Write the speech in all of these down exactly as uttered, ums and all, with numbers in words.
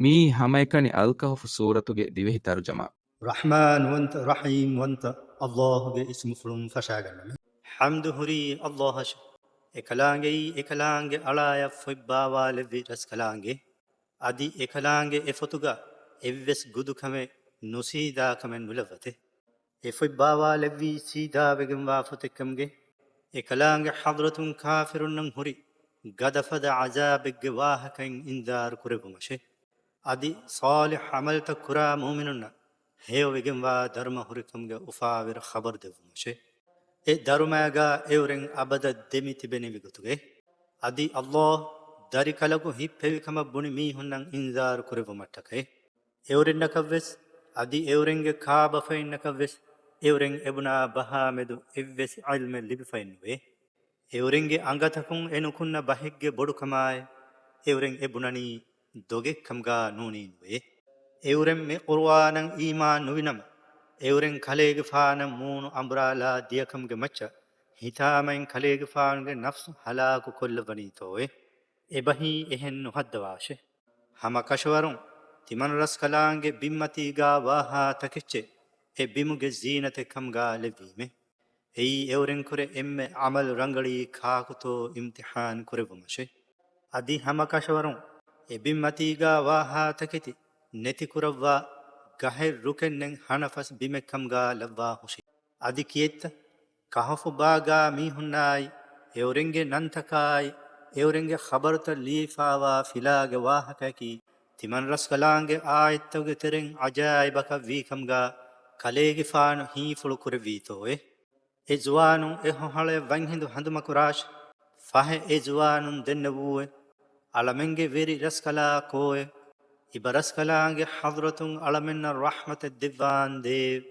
މިއީ ހަމައެކަނި އަލްކަހުފު ސޫރަތުގެ ދިވެހި ތަރުޖަމާ. ރަޙްމާންވަންތަ ރަޙީމްވަންތަ އައްލާހުގެ އިސްމުފުޅުން ފަށާގަންނަމެ. ޙަމްދު ހުރީ އައްލާހަށެވެ. އެކަލާނގެއީ އެކަލާނގެ އަޅާޔަށް ފޮތްބާވާލެއްވި ރަސްކަލާނގެ. އަދި އެކަލާނގެ އެފޮތުގަ އެއްވެސް ގުދުކަމެއް ނުސީދާކަމެއް ނުލައްވަތެ. އެފޮތްބާވާލެއްވީ ސީދާވެގެންވާ ފޮތެއްކަމުގެ. އެކަލާނގެ ޙަޟްރަތުން ކާފިރުންނަށް ހުރި ގަދަފަދަ ޢަޒާބެއްގެ ވާހަކައިން އިންޒާރު ކުރެއްވުމަށެ. އަދި ޞާލިޙް ޢަމަލްތައް ކުރާ މުއުމިނުންނަށް ހެޔޮވެގެންވާ ދަރުމަ ހުރިކަމުގެ އުފާވެރި ޚަބަރު ދެއްވުމަށެ. އެ ދަރުމައިގާ އެއުރެން އަބަދަށް ދެމި ތިބެނިވި ގޮތުގައި. އަދި އައްލާހު ދަރިކަލަކު ހިއްޕެވި ކަމަށް ބުނި މީހުންނަށް އިންޒާރު ކުރެއްވުމަށްޓަކައި. އެއުރެންނަކަށްވެސް އަދި އެއުރެންގެ ކާބަފައިންނަކަށްވެސް އެއުރެން އެބުނާ ބަހާމެދު އެއްވެސް ޢިލްމެއް ލިބިފައެއްނުވޭ. އެއުރެންގެ އަނގަތަކުން އެނުކުންނަ ބަހެއްގެ ބޮޑުކަމާއި، އެއުރެން އެ ބުނަނީ ދޮގެއްކަމުގާ ނޫނީނުވެޔޭ. އެއުރެން މި ޤުރުއާނަށް އީމާން ނުވިނަމަ، އެއުރެން ކަލޭގެފާނަށް މޫނު އަނބުރާލާ ދިޔަކަމުގެ މައްޗަށް ހިތާމައިން ކަލޭގެފާނުގެ ނަފްސު ހަލާކު ކޮށްލައްވަނީތޯއޭ؟ އެބަހީ އެހެން ނުހައްދަވާށޭ. ހަމަ ކަށަވަރުން ތިމަން ރަސްކަލާނގެ ބިންމަތީގާ ވާހާ ތަކެއްޗެއް އެ ބިމުގެ ޒީނަތެއް ކަމުގާ ލެއްވީމެ. އެއީ އެއުރެންކުރެ އެންމެ ޢަމަލު ރަނގަޅީ ކާކުތޯ އިމްތިޙާން ކުރެއްވުމަށެ. އަދި ހަމަ ކަށަވަރުން އެ ބިންމަތީގާ ވާހާ ތަކެތި ނެތިކުރައްވާ ގަހެއް ރުކެއްނެތް ހަނަފަސް ބިމެއް ކަމުގާ ލައްވާ ހުށީ. އަދި ކިއެއްތަ؟ ކަހަފު ބާގާ މީހުންނާއި އެއުރެންގެ ނަންތަކާއި އެއުރެންގެ ޚަބަރުތައް ލިޔެފާވާ ފިލާގެ ވާހަކައަކީ ތިމަން ރަސްކަލާނގެ އާޔަތްތަކުގެ ތެރެއިން ޢަޖާއިބަކަށް ވީކަމުގާ ކަލޭގެފާނު ހީފުޅު ކުރެއްވީތޯއޭ؟ އެ ޒުވާނުން އެ ހޮހަޅަޔަށް ވަންހިނދު ހަނދުމަކުރާށި. ފަހެ އެ ޒުވާނުން ދެންނެވޫއޭ، އަޅަމެންގެ ވެރި ރަސްކަލާ ކޯއޭ؟ އިބަ ރަސްކަލާނގެ ޙަޟްރަތުން އަޅަމެންނަށް ރަޙްމަތެއް ދެއްވާނދޭވެ!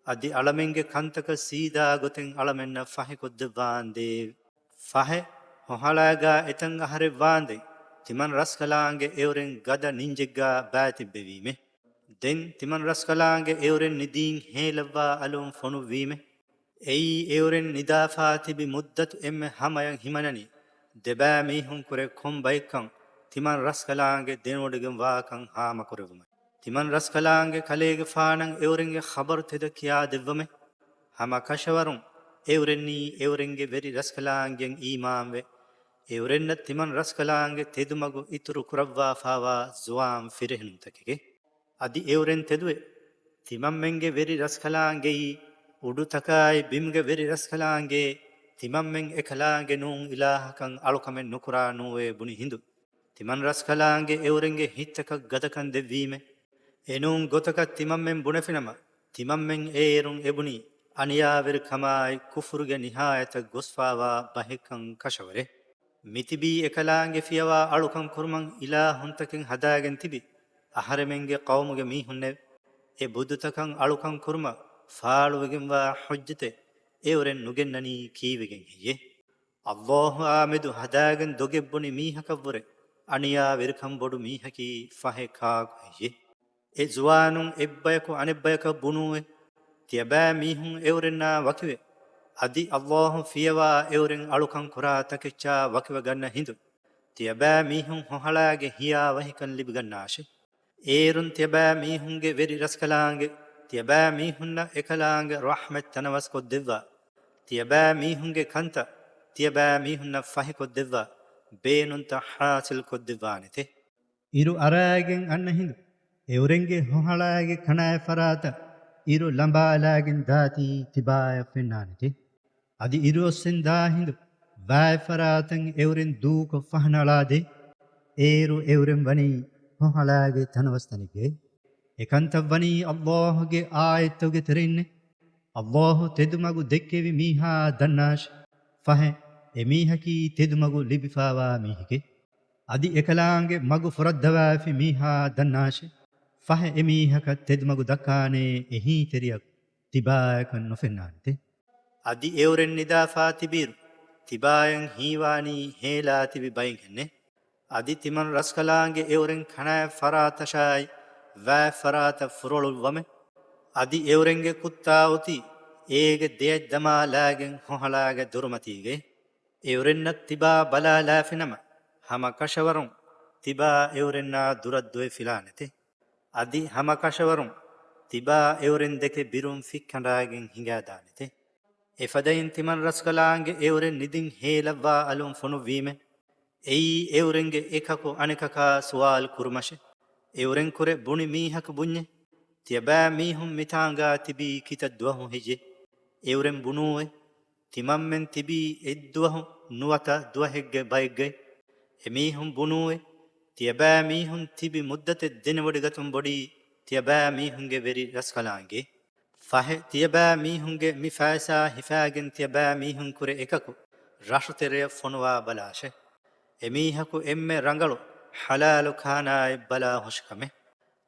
އަދި އަޅަމެންގެ ކަންތަކަށް ސީދާ ގޮތެއް އަޅަމެންނަށް ފަހިކޮށްދެއްވާނދޭވެ! ފަހެ ހޮހަޅާގާ އެތަން އަހަރެއް ވާނދެން ތިމަން ރަސްކަލާނގެ އެއުރެން ގަދަ ނިންޖެއްގާ ބައިތިއްބެވީމެ. ދެން ތިމަން ރަސްކަލާނގެ އެއުރެން ނިދީން ހޭލައްވާ އަލުން ފޮނުއްވީމެ. އެއީ އެއުރެން ނިދާފާ ތިބި މުއްދަތު އެންމެ ހަމަޔަށް ހިމަނަނީ ދެބައިމީހުންކުރެ ކޮން ބައެއްކަން ތިމަން ރަސްކަލާނގެ ދެނެވޮޑިގެންވާކަން ހާމަކުރެއްވުމަށް. ތިމަން ރަސްކަލާނގެ ކަލޭގެފާނަށް އެއުރެންގެ ޚަބަރު ތެދަށް ކިޔާދެއްވަމެ. ހަމަ ކަށަވަރުން އެއުރެންނީ އެއުރެންގެ ވެރި ރަސްކަލާނގެއަށް އީމާންވެ، އެއުރެންނަށް ތިމަން ރަސްކަލާނގެ ތެދުމަގު އިތުރު ކުރައްވާފާވާ ޒުވާން ފިރިހެނުންތަކެކޭ. އަދި އެއުރެން ތެދުވެ، ތިމަންމެންގެ ވެރި ރަސްކަލާނގެއީ، އުޑުތަކާއި ބިމުގެ ވެރި ރަސްކަލާނގެ، ތިމަންމެން އެކަލާނގެ ނޫން އިލާހަކަށް އަޅުކަމެއް ނުކުރާ ނޫވޭ ބުނި ހިނދު، ތިމަން ރަސްކަލާނގެ އެއުރެންގެ ހިތްތަކަށް ގަދަކަން ދެއްވީމެ. އެނޫން ގޮތަކަށް ތިމަންމެން ބުނެފިނަމަ، ތިމަންމެން އޭރުން އެބުނީ އަނިޔާވެރިކަމާއި ކުފުރުގެ ނިހާޔަތަށް ގޮސްފާވާ ބަހެއްކަން ކަށަވަރޭ. މިތިބީ އެކަލާނގެ ފިޔަވާ އަޅުކަން ކުރުމަށް އިލާހުންތަކެއް ހަދާގެން ތިބި އަހަރެމެންގެ ޤައުމުގެ މީހުންނެވެ. އެ ބުދުތަކަށް އަޅުކަން ކުރުމަށް ފާޅުވެގެންވާ ޙުއްޖަތެއް އެއުރެން ނުގެންނަނީ ކީއްވެގެން ހެއްޔޭ؟ އައްލާހުއާމެދު ހަދާގެން ދޮގެއް ބުނި މީހަކަށްވުރެ އަނިޔާވެރިކަން ބޮޑު މީހަކީ ފަހެ ކާކު ހެއްޔޭ؟ އެ ޒުވާނުން އެއްބަޔަކު އަނެއްބަޔަކަށް ބުނޫއެ، ތިޔަބައިމީހުން އެއުރެންނާ ވަކިވެ، އަދި އައްލާހު ފިޔަވާ އެއުރެން އަޅުކަން ކުރާ ތަކެއްޗާ ވަކިވެގަންނަ ހިނދު، ތިޔަބައިމީހުން ހޮހަޅާގެ ހިޔާވަހިކަން ލިބިގަންނާށި. އޭރުން ތިޔަބައިމީހުންގެ ވެރި ރަސްކަލާނގެ، ތިޔަބައިމީހުންނަށް އެކަލާނގެ ރަޙްމަތް ތަނަވަސްކޮށްދެއްވާ، ތިޔަބައިމީހުންގެ ކަންތައް ތިޔަބައިމީހުންނަށް ފަހިކޮށްދެއްވާ، ބޭނުންތައް ޙާޞިލްކޮށްދެއްވާނެތެ. އިރު އަރާގެން އަންނަ ހިނދު، އެއުރެންގެ ހޮހަޅާގެ ކަނާތް ފަރާތަށް އިރު ލަނބާލާގެން ދާތީ ތިބާޔަށް ފެންނާނެތެ. އަދި އިރު އޮއްސެން ދާ ހިނދު، ވާތް ފަރާތަށް އެއުރެން ދޫކޮށް ފަހަނަޅާދޭ. އޭރު އެއުރެން ވަނީ ހޮހަޅާގެ ތަނަވަސްތަނެއްގައި. އެކަންތައް ވަނީ އައްލާހުގެ އާޔަތްތަކުގެ ތެރެއިންނޭ. އައްލާހު ތެދުމަގު ދެއްކެވި މީހާ ދަންނާށި. ފަހެ، އެމީހަކީ ތެދުމަގު ލިބިފާވާ މީހެކޭ. އަދި އެކަލާނގެ މަގު ފުރައްދަވާފި މީހާ ދަންނާށި. ފަހެ، އެމީހަކަށް ތެދުމަގު ދައްކާނޭ އެހީތެރިޔަކު ތިބާޔަކަށް ނުފެންނާނެތެ. އަދި އެއުރެން ނިދާފާ ތިބިއިރު، ތިބާޔަށް ހީވާނީ ހޭލާ ތިބި ބައެއްހެންނޭ. އަދި ތިމަން ރަސްކަލާނގެ އެއުރެން ކަނާތް ފަރާތަށާއި، ވާތް ފަރާތަށް ފުރޮޅުއްވަމެ. އަދި އެއުރެންގެ ކުއްތާ އޮތީ، އޭގެ ދެއަތް ދަމާލާގެން ހޮހަޅާގެ ދޮރުމަތީގައި. އެއުރެންނަށް ތިބާ ބަލާލާފިނަމަ، ހަމަ ކަށަވަރުން ތިބާ އެއުރެންނާ ދުރަށް ދޮވެ ފިލާނެތެ. އަދި ހަމަ ކަށަވަރުން ތިބާ އެއުރެން ދެކެ ބިރުން ފިއްކަނޑާގެން ހިނގާދާނެތެ. އެފަދައިން ތިމަން ރަސްކަލާނގެ އެއުރެން ނިދިން ހޭލައްވާ އަލުން ފޮނުއްވީމެ. އެއީ އެއުރެންގެ އެކަކު އަނެކަކާ ސުވާލު ކުރުމަށެ. އެއުރެން ކުރެ ބުނި މީހަކު ބުންޏެ. ތިޔަބައިމީހުން މިތާނގާ ތިބީ ކިތައް ދުވަހު ހެއްޔެ؟ އެއުރެން ބުނޫއެ. ތިމަންމެން ތިބީ އެއްދުވަހު ނުވަތަ ދުވަހެއްގެ ބައެއްގައި. އެމީހުން ބުނޫއެ. ތިޔަބައިމީހުން ތިބި މުއްދަތެއް ދެނެވޮޑިގަތުން ބޮޑީ ތިޔަބައިމީހުންގެ ވެރި ރަސްކަލާނގެ. ފަހެ، ތިޔަބައިމީހުންގެ މި ފައިސާ ހިފާގެން ތިޔަބައިމީހުން ކުރެ އެކަކު ރަށުތެރެއަށް ފޮނުވާ ބަލާށެ. އެމީހަކު އެންމެ ރަނގަޅު ޙަލާލު ކާނާއެއް ބަލާ ހުށިކަމެ.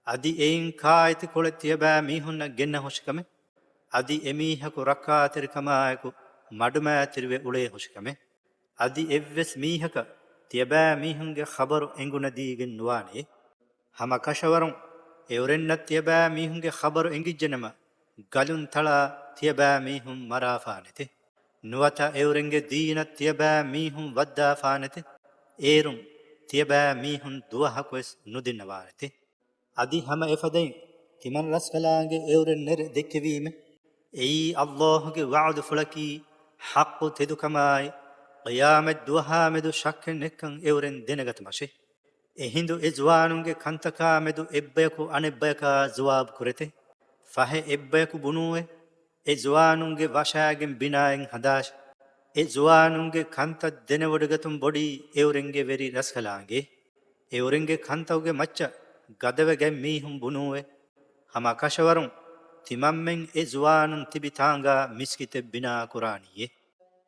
އަދި އެއިން ކާއެތި ކޮޅެއް ތިޔަބައިމީހުންނަށް ގެންނަ ހުށިކަމެ. އަދި އެމީހަކު ރައްކާތެރިކަމާއެކު މަޑުމައިތިރިވެ އުޅޭ ހުށިކަމެ. އަދި އެއްވެސް މީހަކަށް ތިޔަބައިމީހުންގެ ޚަބަރު އެނގުނަދީގެން ނުވާނެޔޭ. ހަމަ ކަށަވަރުން އެއުރެންނަށް ތިޔަބައިމީހުންގެ ޚަބަރު އެނގިއްޖެނަމަ، ގަލުން ތަޅާ ތިޔަބައިމީހުން މަރާފާނެތެ. ނުވަތަ އެއުރެންގެ ދީނަށް ތިޔަބައިމީހުން ވައްދާފާނެތެ. އޭރުން ތިޔަބައިމީހުން ދުވަހަކުވެސް ނުދިންނަވާނެތެ. އަދި ހަމަ އެފަދައިން ތިމަން ރަސްކަލާނގެ އެއުރެން ނެރެ ދެއްކެވީމެ. އެއީ އައްލާހުގެ ވަޢުދުފުޅަކީ ޙައްޤު ތެދުކަމާއި، ޤިޔާމަތް ދުވަހާމެދު ޝައްކެއް ނެތްކަން އެއުރެން ދެނެގަތުމަށެ. އެހިނދު އެ ޒުވާނުންގެ ކަންތަކާމެދު އެއްބަޔަކު އަނެއްބަޔަކާ ޖަވާބު ކުރެތެ. ފަހެ އެއްބަޔަކު ބުނޫއެ، އެ ޒުވާނުންގެ ވަށާގެން ބިނާއެއް ހަދާށި. އެ ޒުވާނުންގެ ކަންތައް ދެނެވޮޑިގަތުން ބޮޑީ އެއުރެންގެ ވެރި ރަސްކަލާނގެ. އެއުރެންގެ ކަންތައުގެ މައްޗަށް ގަދަވެގަތް މީހުން ބުނޫއެ. ހަމަ ކަށަވަރުން ތިމަންމެން އެ ޒުވާނުން ތިބި ތާނގާ މިސްކިތެއް ބިނާ ކުރާނީއޭ.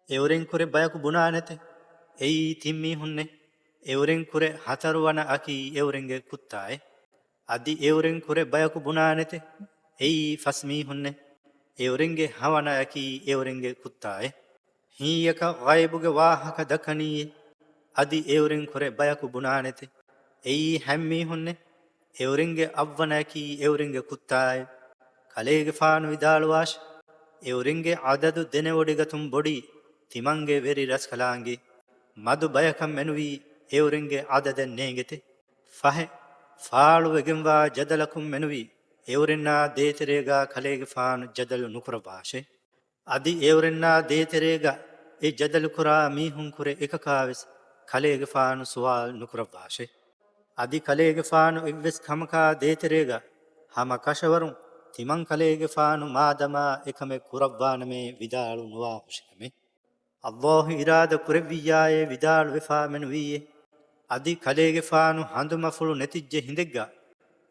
އެއުރެން ކުރެ ބަޔަކު ބުނާނެތެ. އެއީ ތިން މީހުންނޭ. އެއުރެން ކުރެ ހަތަރުވަނަ އަކީ އެއުރެންގެ ކުއްތާއޭ. އަދި އެއުރެން ކުރެ ބަޔަކު ބުނާނެތެ. އެއީ ފަސް މީހުންނޭ. އެއުރެންގެ ހަވަނަ އަކީ އެއުރެންގެ ކުއްތާއޭ. ހިނގިޔަކަށް ޣައިބުގެ ވާހަކަ ދައްކަނީއޭ. އަދި އެއުރެން ކުރެ ބަޔަކު ބުނާނެތެ. އެއީ ހަތް މީހުންނޭ. އެއުރެންގެ އަށްވަނައަކީ އެއުރެންގެ ކުއްތާއޭ. ކަލޭގެފާނު ވިދާޅުވާށި، އެއުރެންގެ އަދަދު ދެނެވޮޑިގަތުން ބޮޑީ ތިމަންގެ ވެރި ރަސްކަލާނގެ. މަދު ބަޔަކަށް މެނުވީ އެއުރެންގެ އަދަދެއް ނޭނގެތެ. ފަހެ، ފާޅުވެގެންވާ ޖަދަލަކުން މެނުވީ އެއުރެންނާ ދޭތެރޭގާ ކަލޭގެފާނު ޖަދަލު ނުކުރައްވާށޭ. އަދި އެއުރެންނާ ދޭތެރޭގަ އެ ޖަދަލުކުރާ މީހުން ކުރެ އެކަކާވެސް ކަލޭގެފާނު ސުވާލު ނުކުރައްވާށޭ. އަދި ކަލޭގެފާނު އެއްވެސް ކަމަކާ ދޭތެރޭގަ ހަމަ ކަށަވަރުން ތިމަން ކަލޭގެފާނު މާދަމާ އެކަމެއް ކުރައްވާނަމޭ ވިދާޅު ނުވާ ހުށިކަމެއް. އައްލާހު އިރާދަ ކުރެއްވިއްޔާއޭ ވިދާޅުވެފާ މެނުވީއޭ. އަދި ކަލޭގެފާނު ހަނދުމަފުޅު ނެތިއްޖެ ހިނދެއްގަ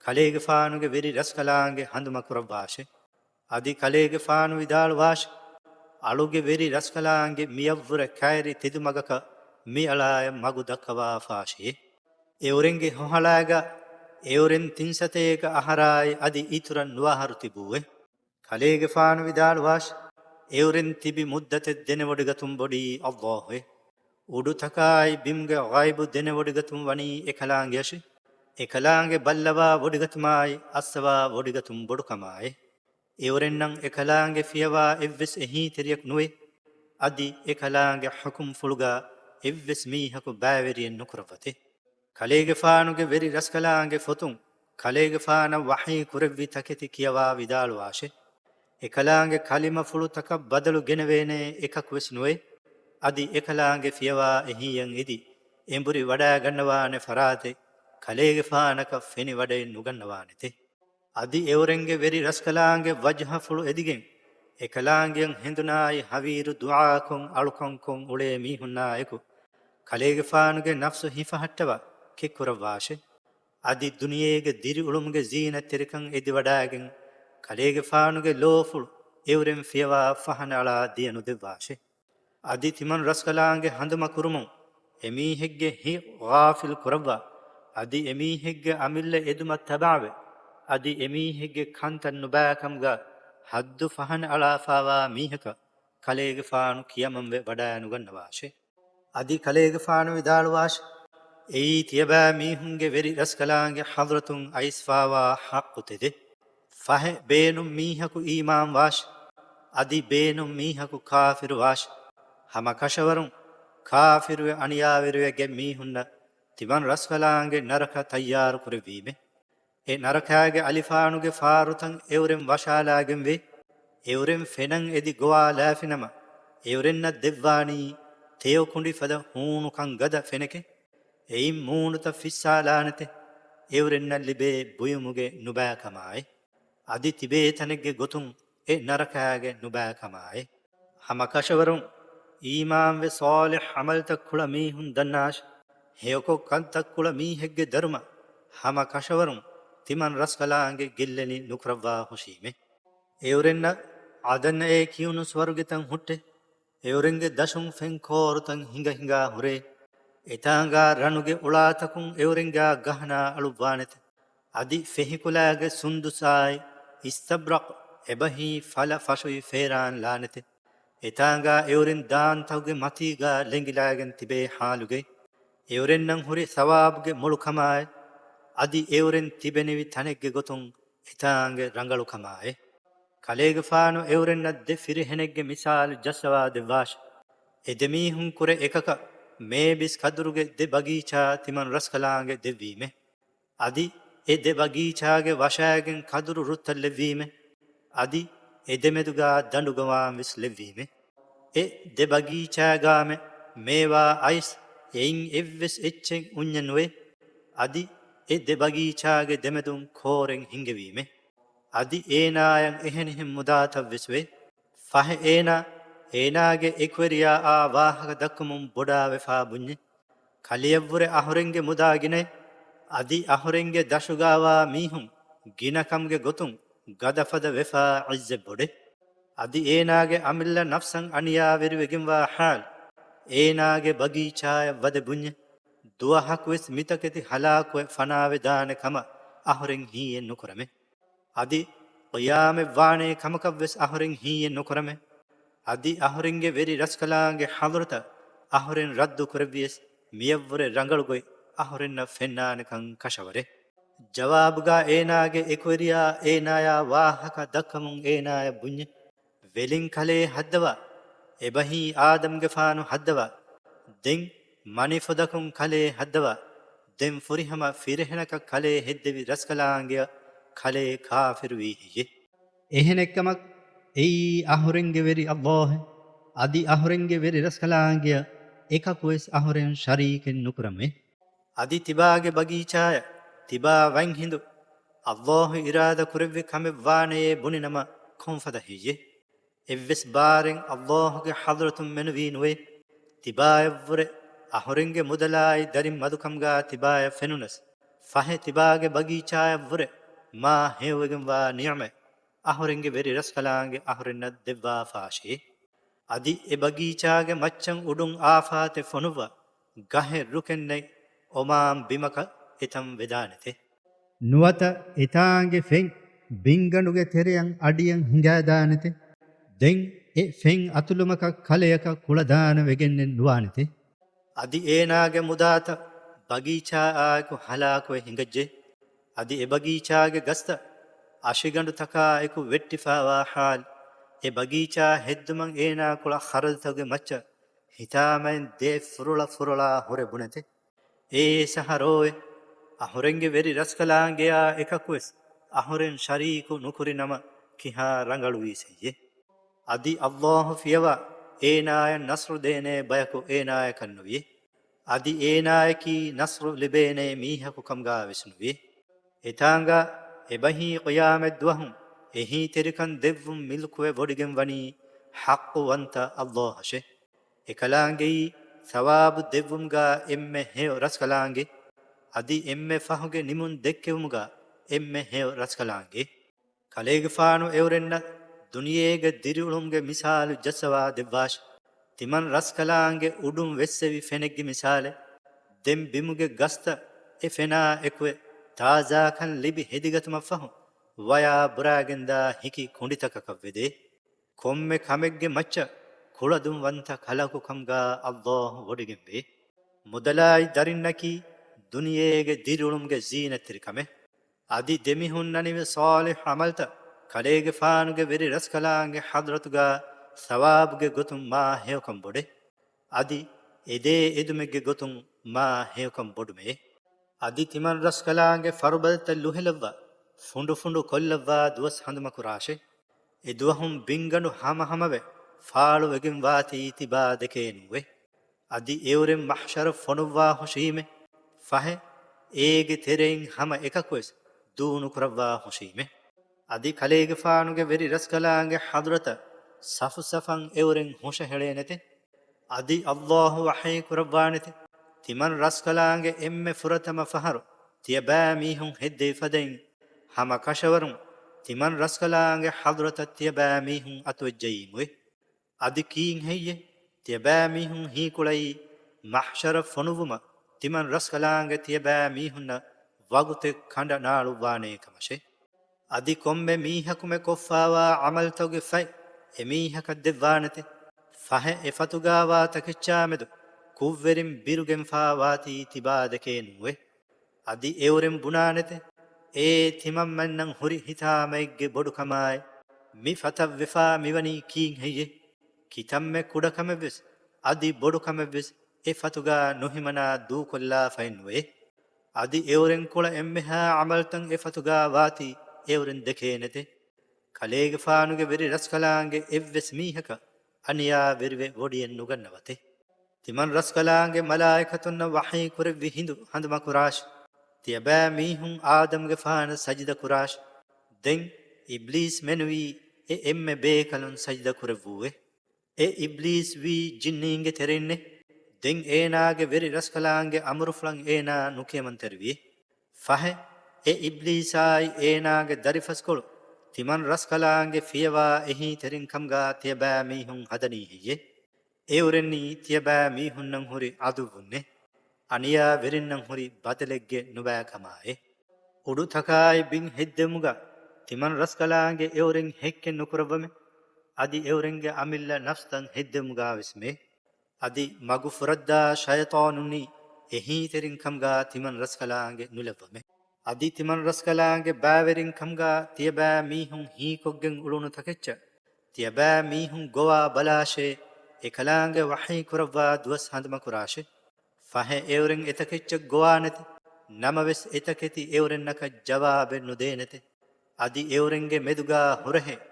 ކަލޭގެފާނުގެ ވެރި ރަސްކަލާނގެ ހަނދުމަ ކުރައްވާށޭ. އަދި ކަލޭގެފާނު ވިދާޅުވާށި، އަޅުގެ ވެރި ރަސްކަލާނގެ މިޔަށްވުރެ ކައިރި ތެދުމަގަކަށް މިއަޅާޔަށް މަގު ދައްކަވާފާށިއޭ. އެއުރެންގެ ހޮހަޅާގަ އެއުރެން ތިން ސަތޭކަ އަހަރާއި އަދި އިތުރަށް ނުވާހަރު ތިބޫއެ. ކަލޭގެފާނު ވިދާޅުވާށި، އެއުރެން ތިބި މުއްދަތެއް ދެނެވޮޑިގަތުން ބޮޑީ އައްލާހުއެ. އުޑުތަކާއި ބިމުގެ ޣައިބު ދެނެވޮޑިގަތުން ވަނީ އެކަލާނގެއަށި. އެކަލާނގެ ބައްލަވާ ވޮޑިގަތުމާއި އައްސަވާ ވޮޑިގަތުން ބޮޑުކަމާއި. އެއުރެންނަށް އެކަލާނގެ ފިޔަވާ އެއްވެސް އެހީތެރިޔަކު ނުވޭ. އަދި އެކަލާނގެ ޙުކުމްފުޅުގަ އެއްވެސް މީހަކު ބައިވެރިއެއް ނުކުރައްވަތޭ. ކަލޭގެފާނުގެ ވެރި ރަސްކަލާނގެ ފޮތުން ކަލޭގެފާނަށް ވަޙީ ކުރެއްވި ތަކެތި ކިޔަވާ ވިދާޅުވާށޭ. އެކަލާނގެ ކަލިމަފުޅުތަކަށް ބަދަލު ގެނެވޭނޭ އެކަކުވެސް ނުވޭ. އަދި އެކަލާނގެ ފިޔަވާ އެހީއަށް އެދި އެނބުރި ވަޑައިގަންނަވާނެ ފަރާތެއް ކަލޭގެފާނަކަށް ފެނިވަޑައެއް ނުގަންނަވާނެތެ. އަދި އެއުރެންގެ ވެރި ރަސްކަލާނގެ ވަޖްހަފުޅު އެދިގެން، އެކަލާނގެއަށް ހެނދުނާއި ހަވީރު ދުޢާކޮށް އަޅުކަންކޮށް އުޅޭ މީހުންނާއެކު، ކަލޭގެފާނުގެ ނަފްސު ހިފަހައްޓަވާ ކެތްކުރައްވާށޭ. އަދި ދުނިޔޭގެ ދިރިއުޅުމުގެ ޒީނަތްތެރިކަން އެދިވަޑައިގެން، ކަލޭގެފާނުގެ ލޯފުޅު އެއުރެން ފިޔަވާ ފަހަނައަޅާ ދިޔަ ނުދެއްވާށޭ. އަދި ތިމަން ރަސްކަލާނގެ ހަނދުމަ ކުރުމުން އެމީހެއްގެ ހިތް ޣާފިލް ކުރައްވާ، އަދި އެމީހެއްގެ އަމިއްލަ އެދުމަށް ތަބާވެ، އަދި އެމީހެއްގެ ކަންތައް ނުބައިކަމުގަ ހައްދު ފަހަނައަޅާފާވާ މީހަކަށް ކަލޭގެފާނު ކިޔަމަންވެ ވަޑައިނުގަންނަވާށޭ. އަދި ކަލޭގެފާނު ވިދާޅުވާށި، އެއީ ތިޔަބައިމީހުންގެ ވެރި ރަސްކަލާނގެ ޙަޟްރަތުން އައިސްފާވާ ޙައްޤު ތެދެއް. ފަހެ، ބޭނުން މީހަކު އީމާންވާށި، އަދި ބޭނުން މީހަކު ކާފިރުވާށި. ހަމަ ކަށަވަރުން ކާފިރުވެ އަނިޔާވެރިވެގެން މީހުންނަށް ތިމަން ރަސްކަލާނގެ ނަރަކަ ތައްޔާރު ކުރެއްވީމެ. އެ ނަރަކާގެ އަލިފާނުގެ ފާރުތައް އެއުރެން ވަށާލާގެންވެ، އެއުރެން ފެނަން އެދި ގޮވާލާފިނަމަ، އެއުރެންނަށް ދެއްވާނީ ތެޔޮ ކުނޑި ފަދަ ހޫނުކަން ގަދަ ފެނެކެ. އެއިން މޫނުތައް ފިއްސާލާނެތެ. އެއުރެންނަށް ލިބޭ ބުއިމުގެ ނުބައިކަމާއި. އަދި ތިބޭ ތަނެއްގެ ގޮތުން އެ ނަރަކާގެ ނުބައިކަމާއި. ހަމަ ކަށަވަރުން އީމާންވެ ޞާލިޙް ޢަމަލުތައް ކުޅަ މީހުން ދަންނާށި. ހެޔޮކޮށް ކަންތައް ކުޅަ މީހެއްގެ ދަރުމަ ހަމަ ކަށަވަރުން ތިމަން ރަސްކަލާނގެ ގެއްލެނި ނުކުރައްވާ ހުށީމެ. އެއުރެންނަށް ޢަދަންއޭ ކިޔުނު ސުވަރުގެތައް ހުއްޓެ. އެއުރެންގެ ދަށުން ފެން ކޯރުތައް ހިނގަ ހިނގާ ހުރޭ. އެތާނގާ ރަނުގެ އުޅާތަކުން އެއުރެންގާ ގަހަނާ އަޅުއްވާނެތެ. އަދި ފެހިކުލާގެ ސުންދުސާއި އިސްތަބްރަޤް އެބަހީ ފަލަ ފަށުއި ފޭރާން ލާނެތެ. އެތާނގާ އެއުރެން ދާންތަކުގެ މަތީގާ ލެނގިލާގެން ތިބޭ ޙާލުގައި، އެއުރެންނަށް ހުރި ސަވާބުގެ މޮޅުކަމާއި، އަދި އެއުރެން ތިބެނިވި ތަނެއްގެ ގޮތުން އެތާނގެ ރަނގަޅުކަމާއި. ކަލޭގެފާނު އެއުރެންނަށް ދެ ފިރިހެނެއްގެ މިސާލު ޖައްސަވާ ދެއްވާށި. އެ ދެމީހުން ކުރެ އެކަކަށް މޭބިސް ކަދުރުގެ ދެ ބަގީޗާ ތިމަން ރަސްކަލާނގެ ދެއްވީމެ. އަދި އެ ދެ ބަގީޗާގެ ވަށާގެން ކަދުރު ރުއްތައް ލެއްވީމެ. އަދި އެ ދެމެދުގާ ދަނޑުގަވާން ވެސް ލެއްވީމެ. އެ ދެ ބަގީޗާގާމެ މޭވާ އައިސް އެއިން އެއްވެސް އެއްޗެއް އުންޏެއް ނުވޭ. އަދި އެ ދެ ބަގީޗާގެ ދެމެދުން ކޯރެއް ހިންގެވީމެ. އަދި އޭނާޔަށް އެހެނިހެން މުދާތައް ވެސް ވޭ. ފަހެ އޭނާ، އޭނާގެ އެކުވެރިޔާއާ ވާހަކަ ދައްކަމުން ބޮޑާވެފާ ބުންޏެ. ކަލެޔަށްވުރެ އަހުރެންގެ މުދާ ގިނައޭ. އަދި އަހުރެންގެ ދަށުގާވާ މީހުން ގިނަކަމުގެ ގޮތުން ގަދަފަދަ ވެފާ ޢިއްޒަތް ބޮޑެ. އަދި އޭނާގެ އަމިއްލަ ނަފްސަށް އަނިޔާވެރިވެގެންވާ ޙާލު، އޭނާގެ ބަގީޗާޔަށް ވަދެ ބުންޏެ. ދުވަހަކުވެސް މިތަކެތި ހަލާކުވެ ފަނާވެދާނެ ކަމަށް އަހުރެން ހީއެއް ނުކުރަމެ. އަދި ޤިޔާމަތް ވާނޭ ކަމަކަށްވެސް އަހުރެން ހީއެއް ނުކުރަމެ. އަދި އަހުރެންގެ ވެރި ރަސްކަލާނގެ ޙަޟްރަތަށް އަހުރެން ރައްދު ކުރެއްވިޔަސް މިޔަށްވުރެ ރަނގަޅު ގޮތް އަހުރެންނަށް ފެންނާނެކަން ކަށަވަރޭ. ޖަވާބުގާ އޭނާގެ އެކުވެރިޔާ އޭނާޔާ ވާހަކަ ދައްކަމުން އޭނާޔަށް ބުންޏެ. ވެލިން ކަލޭ ހައްދަވާ، އެބަހީ އާދަމްގެފާނު ހައްދަވާ. ދެން މަނިފުދަކުން ކަލޭ ހައްދަވާ. ދެން ފުރިހަމަ ފިރިހެނަކަށް ކަލޭ ހެއްދެވި ރަސްކަލާނގެއަށް ކަލޭ ކާފިރުވީ ހެއްޔެ؟ އެހެނެއްކަމަށް އެއީ އަހުރެންގެ ވެރި ﷲ އެ. އަދި އަހުރެންގެ ވެރި ރަސްކަލާނގެއަށް އެކަކުވެސް އަހުރެން ޝަރީކެއް ނުކުރަމޭ. އަދި ތިބާގެ ބަގީޗާޔަށް ތިބާ ވަންހިނދު ﷲ އިރާދަ ކުރެއްވި ކަމެއް ވާނެޔޭ ބުނިނަމަ ކޮންފަދަ ހެއްޔެ؟ އެއްވެސް ބާރެއް ﷲ ގެ ޙަޟްރަތުން މެނުވީ ނުވޭ. ތިބާޔަށްވުރެ އަހުރެންގެ މުދަލާއި ދަރިން މަދުކަމުގާ ތިބާޔަށް ފެނުނަސް، ފަހެ ތިބާގެ ބަގީޗާޔަށްވުރެ މާ ހެޔޮވެގެންވާ ނިޢުމަތް އަހުރެންގެ ވެރި ރަސްކަލާނގެ އަހުރެންނަށް ދެއްވާފާށޭ. އަދި އެ ބަގީޗާގެ މައްޗަށް އުޑުން އާފާތެއް ފޮނުއްވާ، ގަހެއް ރުކެއް ނެތް އޮމާން ބިމަކަށް އެތަން ވެދާނެތެ. ނުވަތަ އެތާނގެ ފެން ބިންގަނޑުގެ ތެރެއަށް އަޑިއަށް ހިނގާދާނެތެ. ދެން އެ ފެން އަތުލުމަކަށް ކަލެޔަކަށް ކުޅަދާނަ ވެގެންނެއް ނުވާނެތެ. އަދި އޭނާގެ މުދާތައް ބަގީޗާއާއެކު ހަލާކުވެ ހިނގައްޖެ. އަދި އެ ބަގީޗާގެ ގަސްތައް އަށިގަނޑުތަކާއެކު ވެއްޓިފާވާ ޙާލު، އެ ބަގީޗާ ހެއްދުމަށް އޭނާ ކުޅަ ޚަރަދުތަކުގެ މައްޗަށް ހިތާމައިން ދޭ ފުރޮޅަ ފުރޮޅާ ހުރެ ބުނެތެ. އޭ ސަހަރޯއެ! އަހުރެންގެ ވެރި ރަސްކަލާނގެއާ އެކަކުވެސް އަހުރެން ޝަރީކު ނުކުރި ނަމަ ކިހާ ރަނގަޅުވީސެއްޔެ؟ އަދި ﷲ ފިޔަވާ، އޭނާޔަށް ނަޞްރު ދޭނޭ ބަޔަކު އޭނާޔަކަށް ނުވިޔެ. އަދި އޭނާޔަކީ ނަޞްރު ލިބޭނޭ މީހަކު ކަމުގާ ވެސް ނުވިޔެ. އެތާނގާ އެބަހީ ޤިޔާމަތް ދުވަހު އެހީތެރިކަން ދެއްވުން މިލްކުވެ ވޮޑިގެން ވަނީ ޙައްޤުވަންތަ ﷲ އަށެ. އެކަލާނގެއީ ސަވާބު ދެއްވުމުގާ އެންމެ ހެޔޮ ރަސްކަލާނގެ، އަދި އެންމެ ފަހުގެ ނިމުން ދެއްކެވުމުގާ އެންމެ ހެޔޮ ރަސްކަލާނގެ. ކަލޭގެފާނު އެއުރެންނަށް ދުނިޔޭގެ ދިރިއުޅުމުގެ މިސާލު ޖައްސަވާ ދެއްވާށި. ތިމަން ރަސްކަލާނގެ އުޑުން ވެއްސެވި ފެނެއްގެ މިސާލެއް. ދެން ބިމުގެ ގަސްތައް އެ ފެނާ އެކުވެ ތާޒާކަން ލިބި ހެދިގަތުމަށްފަހު، ވަޔާ ބުރާގެންދާ ހިކި ކުނޑިތަކަކަށް ވެދޭ. ކޮންމެ ކަމެއްގެ މައްޗަށް ކުޅަދުންވަންތަ ކަލަކު ކަމުގާ ﷲ ވޮޑިގެންވޭ. މުދަލާއި ދަރިންނަކީ ދުނިޔޭގެ ދިރިއުޅުމުގެ ޒީނަތްތެރިކަމެއް. އަދި ދެމިހުންނަނިވި ޞާލިޙް ޢަމަލުތައް ކަލޭގެފާނުގެ ވެރި ރަސްކަލާނގެ ޙަޟްރަތުގާ ސަވާބުގެ ގޮތުން މާ ހެޔޮކަން ބޮޑެ. އަދި އެދޭ އެދުމެއްގެ ގޮތުން މާ ހެޔޮކަން ބޮޑުމެއޭ. އަދި ތިމަން ރަސްކަލާނގެ ފަރުބަދަތައް ލުހެލައްވާ، ފުނޑުފުނޑު ކޮށްލައްވާ ދުވަސް ހަނދުމަކުރާށޭ. އެދުވަހުން ބިންގަނޑު ހަމަހަމަވެ، ފާޅުވެގެން ވާތީ ތިބާ ދެކޭ ނޫވޭ. އަދި އެއުރެން މަޙްޝަރަށް ފޮނުއްވާ ހުށީމެ. ފަހެ، އޭގެ ތެރެއިން ހަމަ އެކަކުވެސް ދޫނުކުރައްވާ ހުށީމެ. އަދި ކަލޭގެފާނުގެ ވެރި ރަސްކަލާނގެ ޙަޟްރަތަށް ސަފުސަފަން އެއުރެން ހުށަހެޅޭނެތެ. އަދި ﷲ ވަޙީ ކުރައްވާނެތެ، ތިމަން ރަސްކަލާނގެ އެންމެ ފުރަތަމަ ފަހަރު ތިޔަބައިމީހުން ހެއްދެވި ފަދައިން، ހަމަ ކަށަވަރުން ތިމަން ރަސްކަލާނގެ ޙަޟްރަތަށް ތިޔަބައިމީހުން އަތުވެއްޖައީމުއޭ. އަދި ކީއްހެއްޔޭ؟ ތިޔަބައިމީހުން ހީކުޅައީ މަޙްޝަރަށް ފޮނުއްވުމަށް ތިމަން ރަސްކަލާނގެ ތިޔަބައިމީހުންނަށް ވަގުތެއް ކަނޑަ ނާޅުއްވާނޭ ކަމަށޭ. އަދި ކޮންމެ މީހަކުމެ ކޮށްފާވާ ޢަމަލުތަކުގެ ފަތް އެމީހަކަށް ދެއްވާނެތެ. ފަހެ އެފަތުގާވާ ތަކެއްޗާމެދު ކުށްވެރިން ބިރުގެންފާވާތީ ތިބާ ދެކޭ ނޫވޭ. އަދި އެއުރެން ބުނާނެތެ، އޭ ތިމަންމެންނަށް ހުރި ހިތާމައެއްގެ ބޮޑުކަމާއި، މި ފަތަށްވެފާ މިވަނީ ކީއްހެއްޔޭ؟ ކިތަންމެ ކުޑަކަމެއްވެސް އަދި ބޮޑުކަމެއްވެސް އެ ފަތުގާ ނުހިމަނާ ދޫކޮށްލާފައެއްނުވޭ. އަދި އެއުރެން ކުޅަ އެންމެހާ ޢަމަލުތައް އެ ފަތުގާ ވާތީ އެއުރެން ދެކޭނެތެ. ކަލޭގެފާނުގެ ވެރި ރަސްކަލާނގެ އެއްވެސް މީހަކަށް އަނިޔާވެރިވެ ވޮޑިއެއް ނުގަންނަވަތެ. ތިމަން ރަސްކަލާނގެ މަލާއިކަތުންނަށް ވަޙީ ކުރެއްވި ހިނދު ހަނދުމަކުރާށި. ތިޔަބައިމީހުން އާދަމްގެފާނަށް ސަޖިދަ ކުރާށި. ދެން އިބްލީސް މެނުވީ އެ އެންމެ ބޭކަލުން ސަޖިދަ ކުރެއްވޫއެ. އެ އިބްލީސް ވީ ޖިންނީންގެ ތެރެއިންނެ. ދެން އޭނާގެ ވެރި ރަސްކަލާނގެ އަމުރުފުޅަށް އޭނާ ނުކިޔަމަންތެރިވިއެ. ފަހެ، އެ އިބްލީސާއި އޭނާގެ ދަރިފަސްކޮޅު ތިމަން ރަސްކަލާނގެ ފިޔަވާ އެހީތެރިން ކަމުގާ ތިޔަބައިމީހުން ހަދަނީ ހެއްޔޭ؟ އެއުރެންނީ ތިޔަބައިމީހުންނަށް ހުރި ޢަދުއްވުންނޭ. އަނިޔާވެރިންނަށް ހުރި ބަދަލެއްގެ ނުބައިކަމާއޭ. އުޑުތަކާއި ބިން ހެއްދެވުމުގަ ތިމަން ރަސްކަލާނގެ އެއުރެން ހެއްކެއް ނުކުރައްވަމެ. އަދި އެއުރެންގެ އަމިއްލަ ނަފްސްތައް ހެއްދެވުމުގާވެސް މޭ. އަދި މަގު ފުރައްދާ ޝައިޠާނުންނީ އެހީތެރިން ކަމުގާ ތިމަން ރަސްކަލާނގެ ނުލައްވަމެ. އަދި ތިމަން ރަސްކަލާނގެ ބައިވެރިން ކަމުގާ ތިޔަބައިމީހުން ހީކޮށްގެން އުޅުނު ތަކެއްޗަށް ތިޔަބައިމީހުން ގޮވާ ބަލާށޭ، އެކަލާނގެ ވަޙީ ކުރައްވާ ދުވަސް ހަނދުމަކުރާށޭ. ފަހެ އެއުރެން އެތަކެއްޗަށް ގޮވާނެތެ. ނަމަވެސް އެތަކެތި އެއުރެންނަކަށް ޖަވާބެއް ނުދޭނެތެ. އަދި އެއުރެންގެ މެދުގާ ހުރަހެއް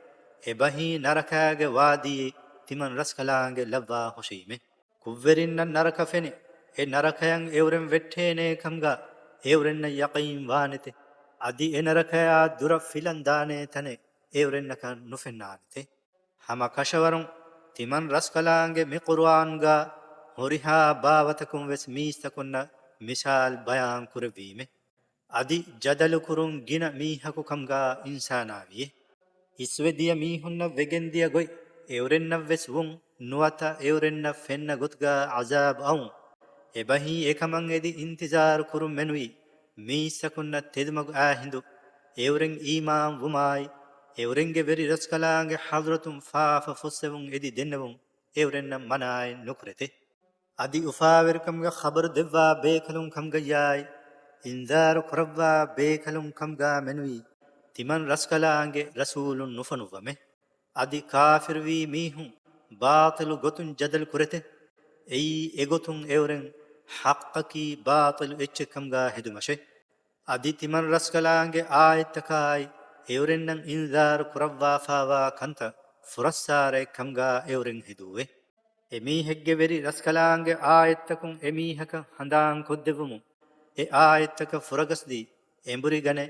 އެބަހީ ނަރަކާގެ ވާދީއެއް ތިމަން ރަސްކަލާނގެ ލައްވާ ހުށީމެ. ކުށްވެރިންނަށް ނަރަކަ ފެނި، އެ ނަރަކަޔަށް އެއުރެން ވެއްޓޭނޭ ކަމުގާ އެއުރެންނަށް ޔަޤީން ވާނެތެ. އަދި އެ ނަރަކަޔާ ދުރަށް ފިލަން ދާނޭ ތަނެއް އެއުރެންނަކަށް ނުފެންނާނެތެ. ހަމަ ކަށަވަރުން ތިމަން ރަސްކަލާނގެ މި ޤުރުއާންގާ ހުރިހާ ބާވަތަކުން ވެސް މީސްތަކުންނަށް މިސާލް ބަޔާން ކުރެއްވީމެ. އަދި ޖަދަލު ކުރުން ގިނަ މީހަކު ކަމުގާ އިންސާނާ ވިއެ. އިސްވެ ދިޔަ މީހުންނަށް ވެގެން ދިޔަ ގޮތް އެއުރެންނަށް ވެސް ވުން، ނުވަތަ އެއުރެންނަށް ފެންނަ ގޮތުގާ ޢަޒާބް އައުން. އެބަހީ އެކަމަށް އެދި އިންތިޒާރު ކުރުން މެނުވީ މީސްތަކުންނަށް ތެދުމަގު އާ ހިނދު، އެއުރެން އީމާން ވުމާއި، އެއުރެންގެ ވެރި ރަސްކަލާނގެ ޙަޟްރަތުން ފާފަ ފުއްސެވުން އެދި ދެންނެވުން އެއުރެންނަށް މަނާއެއް ނުކުރެތެ. އަދި އުފާވެރިކަމުގެ ޚަބަރު ދެއްވާ ބޭކަލުން ކަމުގައްޔާއި، އިންޒާރު ކުރައްވާ ބޭކަލުން ކަމުގާ މެނުވީ، ތިމަން ރަސްކަލާނގެ ރަސޫލުން ނުފޮނުއްވަމެ. އަދި ކާފިރުވީ މީހުން ބާޠިލު ގޮތުން ޖަދަލު ކުރެތެ. އެއީ އެގޮތުން އެއުރެން ޙައްޤަކީ ބާޠިލު އެއްޗެއް ކަމުގާ ހެދުމަށެ. އަދި ތިމަން ރަސްކަލާނގެ އާޔަތްތަކާއި، އެއުރެންނަށް އިންޒާރު ކުރައްވާފާވާ ކަންތައް ފުރައްސާރައެއް ކަމުގާ އެއުރެން ހެދުއެވެ. އެމީހެއްގެ ވެރި ރަސްކަލާނގެ އާޔަތްތަކުން އެމީހަކަށް ހަނދާން ކޮށްދެއްވުމުން، އެ އާޔަތްތަކަށް ފުރަގަސްދީ، އެނބުރިގަނެ،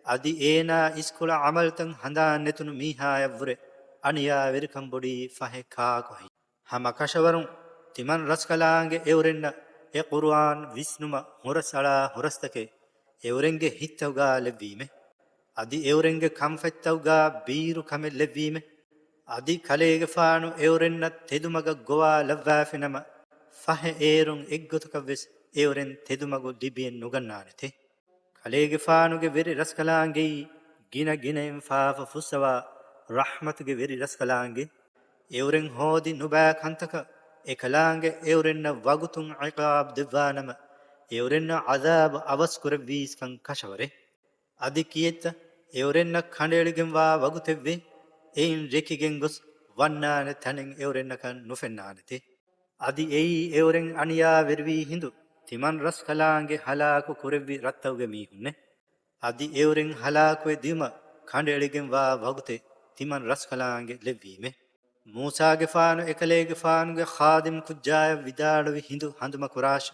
އަދި އޭނާ އިސްކޮޅަށް ޢަމަލުތައް ހަނދާން ނެތުނު މީހާޔަށްވުރެ އަނިޔާވެރިކަން ބޮޑީ ފަހެ ކާކު ހެއްޔެވެ؟ ހަމަ ކަށަވަރުން ތިމަން ރަސްކަލާނގެ އެއުރެންނަށް އެ ޤުރުއާން ވިސްނުމަށް ހުރަސްއަޅާ ހުރަސްތަކެއް އެއުރެންގެ ހިތްތަކުގާ ލެއްވީމެ. އަދި އެއުރެންގެ ކަންފަތްތަކުގާ ބީރު ކަމެއް ލެއްވީމެ. އަދި ކަލޭގެފާނު އެއުރެންނަށް ތެދުމަގަށް ގޮވާ ލައްވާފިނަމަ، ފަހެ އޭރުން އެއްގޮތަކަށްވެސް އެއުރެން ތެދުމަގު ލިބިއެއް ނުގަންނާނެތެ. ކަލޭގެފާނުގެ ވެރި ރަސްކަލާނގެއީ ގިނަ ގިނައިން ފާފަ ފުއްސަވާ ރަޙްމަތުގެ ވެރި ރަސްކަލާނގެ. އެއުރެން ހޯދި ނުބައި ކަންތަކަށް އެކަލާނގެ އެއުރެންނަށް ވަގުތުން ޢިޤާބް ދެއްވާނަމަ، އެއުރެންނަށް ޢަޛާބު އަވަސް ކުރެއްވީސްކަން ކަށަވަރޭ. އަދި ކިއެއްތަ އެއުރެންނަށް ކަނޑައެޅިގެންވާ ވަގުތެއްވޭ، އެއިން ރެކިގެން ގޮސް ވަންނާނެ ތަނެއް އެއުރެންނަކަށް ނުފެންނާނެތެ. އަދި އެއީ އެއުރެން އަނިޔާވެރިވީ ހިނދު، ތިމަން ރަސްކަލާނގެ ހަލާކު ކުރެއްވި ރަށްތަކުގެ މީހުންނޭ. އަދި އެއުރެން ހަލާކުވެ ދިޔުމަށް ކަނޑައެޅިގެންވާ ވަގުތެއް ތިމަން ރަސްކަލާނގެ ލެއްވީމޭ. މޫސާގެފާނު އެކަލޭގެފާނުގެ ޚާދިމް ކުއްޖާޔަށް ވިދާޅުވި ހިނދު ހަނދުމަކުރާށި!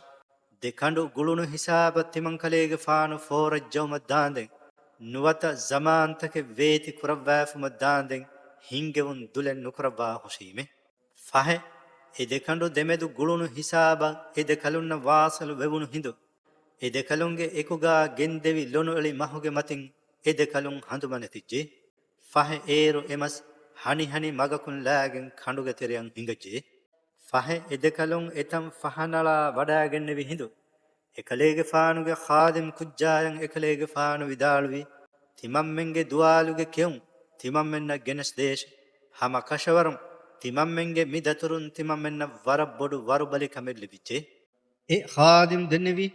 ދެ ކަނޑު ގުޅުނު ހިސާބަށް ތިމަންކަލޭގެފާނު ފޯރަށް ޖައުމަށް ދާނދެން، ނުވަތަ ޒަމާންތަކެއް ވޭތި ކުރައްވާފުމަށް ދާނދެން ހިންގެވުން ދުލެއް ނުކުރައްވާ ހުށީމޭ. ފަހެ، އެ ދެ ކަނޑު ދެމެދު ގުޅުނު ހިސާބަށް އެ ދެ ކަލުންނަށް ވާސަލު ވެވުނު ހިނދު، އެ ދެ ކަލުންގެ އެކުގާ ގެންދެވި ލޮނުއެޅި މަހުގެ މަތިން އެ ދެ ކަލުން ހަނދުމަނެތިއްޖެ. ފަހެ އޭރު އެ މަސް ހަނިހަނި މަގަކުން ލާގެން ކަނޑުގެ ތެރެއަށް ހިނގައްޖެ. ފަހެ އެ ދެ ކަލުން އެތަން ފަހަނަޅާ ވަޑާގެންނެވި ހިނދު، އެކަލޭގެފާނުގެ ޚާދިމް ކުއްޖާޔަށް އެކަލޭގެފާނު ވިދާޅުވި، ތިމަންމެންގެ ދުވާލުގެ ކެއުން ތިމަންމެންނަށް ގެނެސްދޭށި. ހަމަ ކަށަވަރުން ތިމަންމެންގެ މި ދަތުރުން ތިމަންމެންނަށް ވަރަށް ބޮޑު ވަރުބަލިކަމެއް ލިބިއްޖެ. އެ ޚާދިމް ދެންނެވި،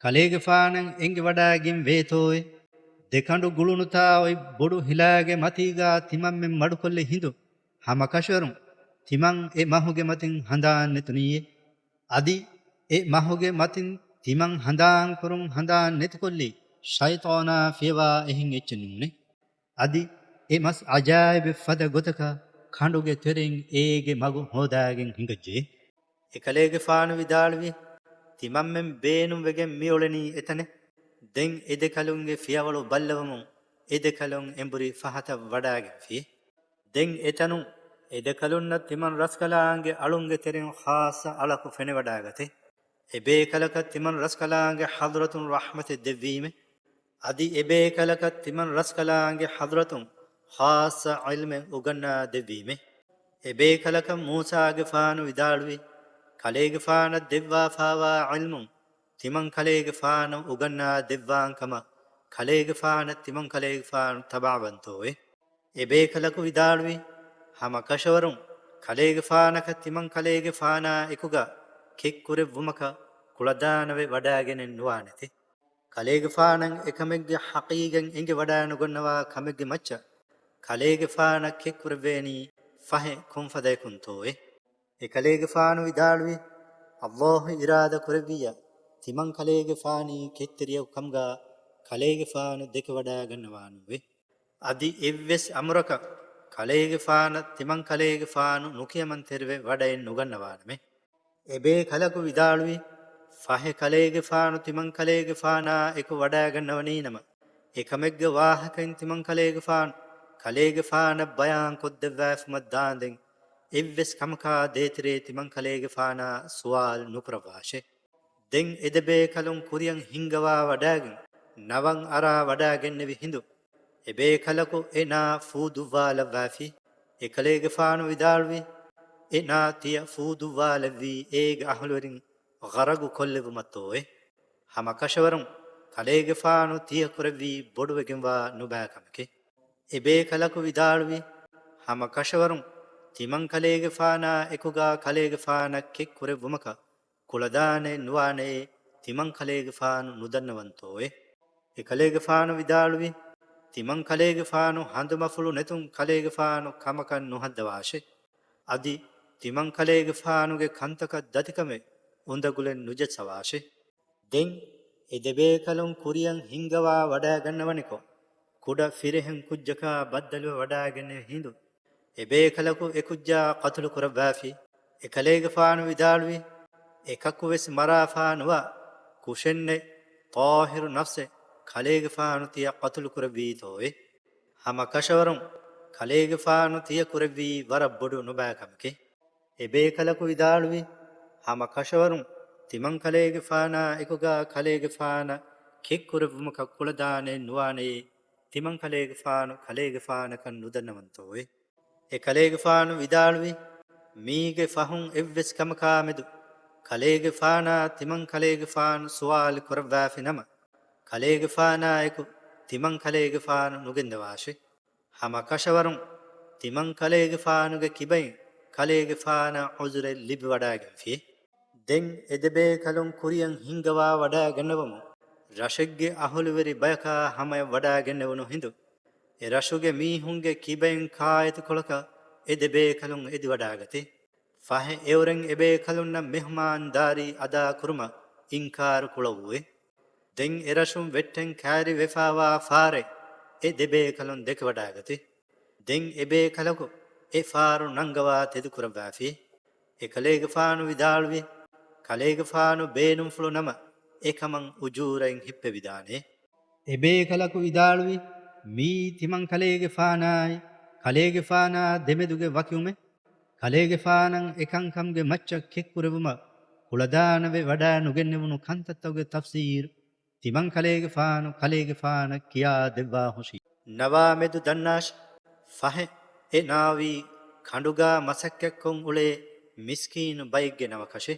ކަލޭގެފާނަށް އެނގިވަޑާގެން ވޭތޯއޭ. ދެ ކަނޑު ގުޅުނުތާ އޮތް ބޮޑު ހިލާގެ މަތީގާ ތިމަންމެން މަޑުކޮށްލި ހިނދު، ހަމަ ކަށަވަރުން ތިމަން އެ މަހުގެ މަތިން ހަނދާން ނެތުނީއޭ. އަދި އެ މަހުގެ މަތިން ތިމަން ހަނދާންކުރުން ހަނދާން ނެތިކޮށްލީ ޝައިޠާނާ ފިޔަވާ އެހެން އެއްޗެއް ނޫނޭ. އަދި އެ މަސް އަޖާއިބެއް ފަދަ ގޮތަކަށް ކަނޑުގެ ތެރެއިން އޭގެ މަގު ހޯދާގެން ހިނގައްޖެ. އެކަލޭގެފާނު ވިދާޅުވި، ތިމަންމެން ބޭނުންވެގެން މިއުޅެނީ އެތަނެއް. ދެން އެ ދެ ކަލުންގެ ފިޔަވަޅު ބައްލަވަމުން އެ ދެ ކަލުން އެނބުރި ފަހަތަށް ވަޑާގެންފި. ދެން އެތަނުން އެ ދެ ކަލުންނަށް ތިމަން ރަސްކަލާނގެ އަޅުންގެ ތެރެއިން ޚާއްޞަ އަޅަކު ފެނިވަޑާގަތޭ. އެބޭކަލަކަށް ތިމަން ރަސްކަލާނގެ ޙަޟްރަތުން ރަޙްމަތެއް ދެއްވީމޭ. އަދި އެބޭކަލަކަށް ތިމަން ރަސްކަލާނގެ ޙަޟްރަތުން ޚާއްޞަ ޢިލްމެއް އުގަންނާ ދެއްވީމޭ. އެބޭކަލަކަށް މޫސާގެފާނު ވިދާޅުވި، ކަލޭގެފާނަށް ދެއްވާފާވާ ޢިލްމުން ތިމަން ކަލޭގެފާނު އުގަންނާ ދެއްވާން ކަމަށް ކަލޭގެފާނަށް ތިމަން ކަލޭގެފާނު ތަބަޢަވަންތޯއޭ. އެބޭކަލަކު ވިދާޅުވި، ހަމަ ކަށަވަރުން ކަލޭގެފާނަކަށް ތިމަން ކަލޭގެފާނާ އެކުގަ ކެތްކުރެއްވުމަކަށް ކުޅަދާނަވެ ވަޑާގެނެއް ނުވާނެތެ. ކަލޭގެފާނަށް އެކަމެއްގެ ޙަޤީގަތް އެނގިވަޑާނުގަންނަވާ ކަމެއްގެ މައްޗަށް ކަލޭގެފާނަށް ކެތްކުރެއްވޭނީ ފަހެ ކޮންފަދަޔަކުންތޯއޭ؟ އެކަލޭގެފާނު ވިދާޅުވި، ﷲ އިރާދަ ކުރެއްވިއްޔާ، ތިމަން ކަލޭގެފާނީ ކެތްތެރިޔަކު ކަމުގަ ކަލޭގެފާނު ދެކެވަޑާގަންނަވާނެއެވެ. އަދި އެއްވެސް އަމުރަކަށް ކަލޭގެފާނަށް ތިމަން ކަލޭގެފާނު ނުކިޔަމަންތެރިވެ ވަޑައެއް ނުގަންނަވާނަމޭ. އެބޭކަލަކު ވިދާޅުވި، ފަހެ ކަލޭގެފާނު ތިމަން ކަލޭގެފާނާ އެކު ވަޑާގަންނަވަނީނަމަ، އެކަމެއްގެ ވާހަކައިން ތިމަން ކަލޭގެފާނު ކަލޭގެފާނަށް ބަޔާން ކޮށްދެއްވާފުމަށް ދާންދެން، އެއްވެސް ކަމަކާ ދޭތެރޭ ތިމަން ކަލޭގެފާނާ ސުވާލު ނުކުރައްވާށޭ. ދެން އެ ދެބޭކަލުން ކުރިއަށް ހިންގަވާ ވަޑާގެން، ނަވަން އަރާ ވަޑާގެންނެވި ހިނދު، އެބޭކަލަކު އެ ނާ ފޫ ދުއްވާލައްވާފި. އެކަލޭގެފާނު ވިދާޅުވި، އެ ނާ ތިޔަ ފޫ ދުއްވާލެއްވީ އޭގެ އަހުލުވެރިން ޣަރަގު ކޮށްލެއްވުމަށްތޯއޭ؟ ހަމަ ކަށަވަރުން ކަލޭގެފާނު ތިޔަ ކުރެއްވީ ބޮޑުވެގެންވާ ނުބައި ކަމެކޭ. އެބޭކަލަކު ވިދާޅުވި، ހަމަ ކަށަވަރުން ތިމަން ކަލޭގެފާނާ އެކުގާ ކަލޭގެފާނަށް ކެތް ކުރެއްވުމަކަށް ކުޅަދާނެއް ނުވާނެއޭ، ތިމަން ކަލޭގެފާނު ނުދަންނަވަންތޯއޭ؟ އެކަލޭގެފާނު ވިދާޅުވި، ތިމަން ކަލޭގެފާނު ހަނދުމަފުޅު ނެތުން ކަލޭގެފާނު ކަމަކަށް ނުހައްދަވާށޭ. އަދި ތިމަން ކަލޭގެފާނުގެ ކަންތަކަށް ދަތިކަމެއް އުނދަގުލެއް ނުޖައްސަވާށޭ. ދެން އެ ދެބޭކަލުން ކުރިއަށް ހިންގަވާ ވަޑާގަންނަވަނިކޮށް، ކުޑަ ފިރިހެން ކުއްޖަކާ ބައްދަލުވެ ވަޑާގެންނެވި ހިނދު، އެބޭކަލަކު އެކުއްޖާ ޤަތުލު ކުރައްވާފި. އެކަލޭގެފާނު ވިދާޅުވި، އެކަކުވެސް މަރާފާ ނުވާ ކުށެއްނެތް، ޠާހިރު ނަފްސެއް ކަލޭގެފާނު ތިޔަ ޤަތުލު ކުރެއްވީތޯއޭ؟ ހަމަ ކަށަވަރުން ކަލޭގެފާނު ތިޔަ ކުރެއްވީ ވަރަށް ބޮޑު ނުބައި ކަމެކޭ. އެބޭކަލަކު ވިދާޅުވި، ހަމަ ކަށަވަރުން ތިމަން ކަލޭގެފާނާ އެކުގާ ކަލޭގެފާނަށް ކެތް ކުރެއްވުމަކަށް ކުޅަދާނެއް ނުވާނެއޭ، ތިމަން ކަލޭގެފާނު ކަލޭގެފާނަކަށް ނުދަންނަވަންތޯއޭ؟ އެކަލޭގެފާނު ވިދާޅުވި، މީގެ ފަހުން އެއްވެސް ކަމަކާމެދު ކަލޭގެފާނާ ތިމަން ކަލޭގެފާނު ސުވާލު ކުރައްވާފި ނަމަ، ކަލޭގެފާނާއެކު ތިމަން ކަލޭގެފާނު ނުގެންދަވާށޭ. ހަމަ ކަށަވަރުން ތިމަން ކަލޭގެފާނުގެ ކިބައިން ކަލޭގެފާނަށް ޢުޛުރެއް ލިބިވަޑާގެންފި. ދެން އެ ދެބޭކަލުން ކުރިއަށް ހިންގަވާ ވަޑާގަންނަވަމުން، ރަށެއްގެ އަހުލުވެރި ބަޔަކާ ހަމަޔަށް ވަޑާގެންނެވުނު ހިނދު، އެ ރަށުގެ މީހުންގެ ކިބައިން ކާއެތުކޮޅަކަށް އެ ދެބޭކަލުން އެދިވަޑާގަތޭ. ފަހެ އެއުރެން އެބޭކަލުންނަށް މެހުމާންދާރީ އަދާކުރުމަށް އިންކާރު ކުޅަވުއެވެ. ދެން އެރަށުން ވެއްޓެން ކައިރިވެފާވާ ފާރެއް އެ ދެބޭކަލުން ދެކެވަޑައިގަތެވެ. ދެން އެބޭކަލަކު އެ ފާރު ނަންގަވާ ތެދުކުރައްވާފި. އެކަލޭގެފާނު ވިދާޅުވި، ކަލޭގެފާނު ބޭނުންފުޅު ނަމަ އެކަމަށް އުޖޫރައިން ހިއްޕެވިދާނެ. އެބޭކަލަކު ވިދާޅުވި، މިއީ ތިމަން ކަލޭގެފާނާއި ކަލޭގެފާނާ ދެމެދުގެ ވަކިވުމެއް. ކަލޭގެފާނަށް އެކަންކަމުގެ މައްޗަށް ކެއްކުރެވުމަށް ކުޅަދާނަވެ ވަޑައިނުގެންނެވުނު ކަންތައްތަކުގެ ތަފްސީރު ތިމަން ކަލޭގެފާނު ކަލޭގެފާނަށް ކިޔާ ދެއްވާ ހުށީ. ނަވާމެދު ދަންނާށި، ފަހެ އެ ނާވީ ކަނޑުގާ މަސައްކަތްކޮށް އުޅޭ މިސްކީނު ބައެއްގެ ނަމަކަށެ.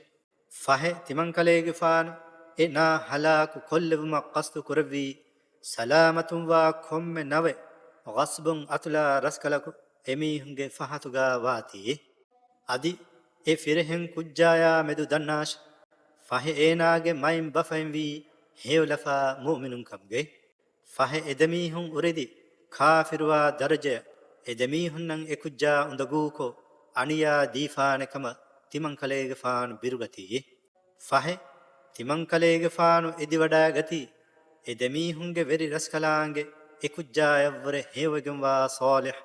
ފަހެ ތިމަން ކަލޭގެފާނު އެ ނާ ހަލާކު ކޮށްލެވުމަށް ޤަސްދު ކުރެއްވީ، ސަލާމަތުންވާ ކޮންމެ ނަވެއް ޣަޞްބުން އަތުލާ ރަސްކަލަކު އެމީހުންގެ ފަހަތުގާ ވާތީ. އަދި އެ ފިރިހެން ކުއްޖާޔާ މެދު ދަންނާށި، ފަހެ އޭނާގެ މައިން ބަފައިން ވީ ހެޔޮލަފާ މުއުމިނުން ކަމުގައި. ފަހެ އެދެމީހުން އުރެދި ކާފިރުވާ ދަރަޖަޔަށް އެދެމީހުންނަށް އެކުއްޖާ އުނދަގޫކޮށް، އަނިޔާ ދީފާނެ ކަމަށް ތިމަން ކަލޭގެފާނު ބިރުގަތީ. ފަހެ ތިމަން ކަލޭގެފާނު އެދިވަޑައިގަތީ، އެދެމީހުންގެ ވެރި ރަސްކަލާނގެ އެކުއްޖާޔަށްވުރެ ހެޔޮވެގެންވާ ޞާލިޙް